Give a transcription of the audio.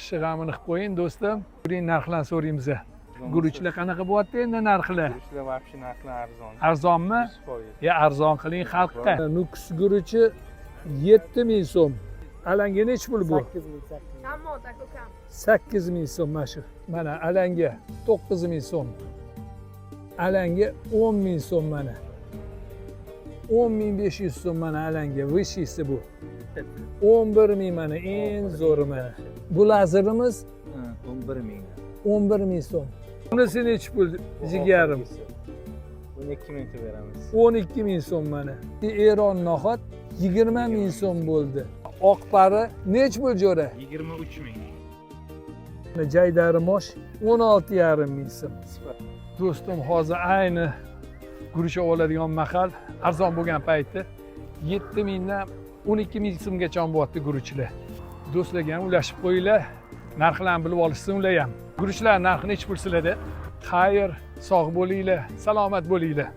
Pishig'amini qilib qo'ying, do'stim. Buning narxlarini so'raymiz. Guruchlar qanaqa bo'lyapti endi narxlar? Guruchlar вообще narxlar arzon. Arzonmi? 100%. Ya arzon qiling xalqqa. Nukus guruchi 7000 so'm. Alanga nechi pul bu? Shamot aka ukam. 8000 so'm mana shu. Mana alanga 9000 so'm. Alanga 10,000 so'm mana. 10,500 so'm mana alanga, высший si bu. 11,000 mana eng zo'ri mana. Bu lazerimiz 11 ming. 11,000 so'm. Bunisi nechi pul, jigarim? 12 mingta beramiz. 12,000 so'm mana. Eron noxat 20,000 so'm bo'ldi. Oq pari nechi pul, jo'ra? 23 ming. Jaydari mosh 16,500 so'm. Do'stim, hozir ayni guruch oladigan mahal, arzon bo'lgan payti 7000 dan 12,000 so'mgacha bo'lyapti guruchlar. Do'stlarga ham ulashib qo'yinglar, narxlarni bilib olishsin ular ham. Guruchlar narxi nechi pul sizlarda? Xayr, sog' bo'linglar, salomat bo'linglar.